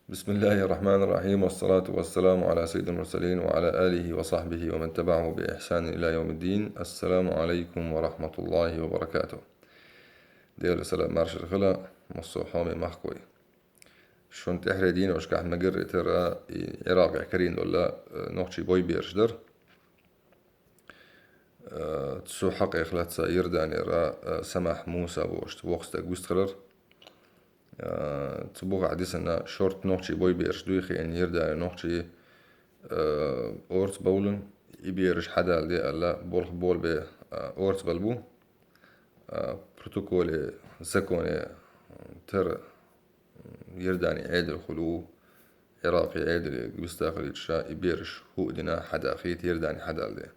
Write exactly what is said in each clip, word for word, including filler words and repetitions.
بسم الله الرحمن الرحيم، والصلاة والسلام على سيد المرسلين وعلى آله وصحبه ومن تبعه بإحسان إلى يوم الدين. السلام عليكم ورحمة الله وبركاته. Делера салам, маршалла хила, массо а хьоме махкой. Шун тӀехьре дийношкахь ма гарра тера и Ӏиракъехь карийна долу, э, нохчий бой бераш дара. Э, цу хьакъехь лаьцна Иорданера, э, Самахь Муса бохуш воккха стаг вистхилар. Э, цу бухахь дисина шорта нохчий бой бераш дуй хиъна Иордане нохчий, э, орца бовлина, и бераш хьадала де аьлла, болх болабе, э, орца бала бу. Э, протоколе, законе тера Иордане Ӏедал хуьлу, Ӏиракъе Ӏедале виста хилийта ша, и бераш хӀуъа дина хьадахийта Иордане хьадала де.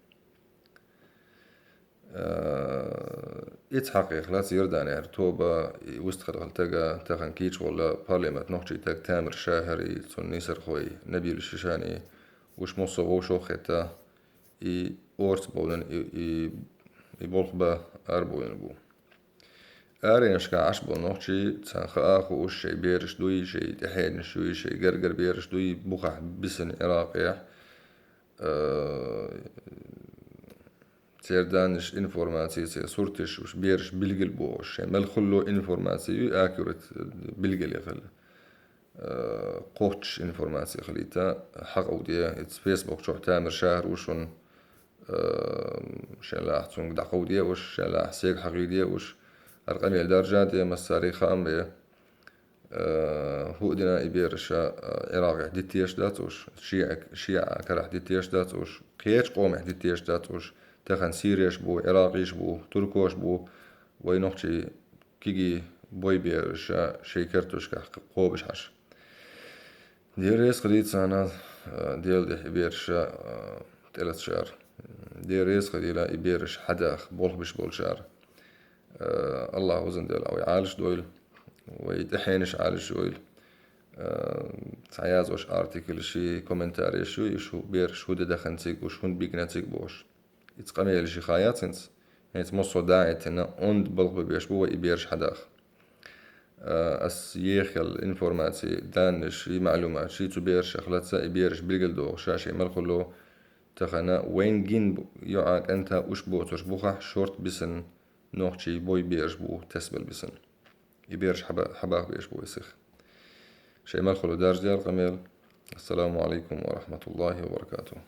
Э, и цхьа хьакъехь лаьцна Иорданера тоба, и вистхилла стага, тахана кийча волу парламент нохчий стаг Тамер Шахьари, цунна нийсархой Набил Шишани, уьш массо а вовшах а хетта, и орца бовлина, и, и, и болх бан арабовлина бу. Аренашкахь Ӏаш болу нохчий, царна хаа а хууш, шайн бераш дуй, шайн тӀаьхьенаш юй, шайн гергара бераш дуй, бухахь бисина Ӏиракъехь. Э, церан даннаш, информаци, церан сурташ, уьш бераш билгал бохуш, шайн мел хуьлу информаци юй, аккурат билгал яхала. Э, кхоччуш информаци хилийта, хьакъ а де, иза Facebook чохь Тамер Шахьар ву шуна, э, шен лаахь цунга дӀакховде уьш, шен лаахь сега хьакхийде уьш, хӀара къамел даржа а де, массаре хаам бе. Э, хӀуъа дина и бераша, э, Ӏиракъехь диттеш дац уьш, шиӀа, шиӀа карахь диттеш дац уьш, кхечу къомехь диттеш дац уьш, тахана сиреш бу, Ӏиракъиш бу, туркош бу, вай нохчий кегий бой бераша шайн керташкахь кхобуш Ӏаш. Дела реза хилийла царна, э, Делан дуьхьа и бераша, э, тӀелаташара. Дела реза хилийла и бераш хьадаха болх беш болчара. Э, Аллах везан Дела вай Ӏалаш дойла, вай тӀаьхьенаш Ӏалаш дойла. Э, цхьа яздеш артиклаш, комментареш ю, уьш хӀу-, бераш хӀун де дахана цига, уьш хӀунда бигна цига бохуш. Иза къамелаш хаа яц хӀинца. ХӀинца массо а дӀа а эттина, онда балха беш бу вай и бераш хьадаха. Э, ас ехал информаци, даннаш, и маълумат, ши цу берашах лаца и бераш билгал дохуш, ша шайн мел хуьлу, тахана вайн гин бу-, йоӀа кӀанта уьш боцурш бухахь шорт бисина нохчий бой бераш бу, тесбал бисина. И бераш хьаба-, хьабаха беш бу вай сих. Шайн мел хуьлу дарждер къамел. Ассаламу алейкум ва рахматуллахи ва баракатух.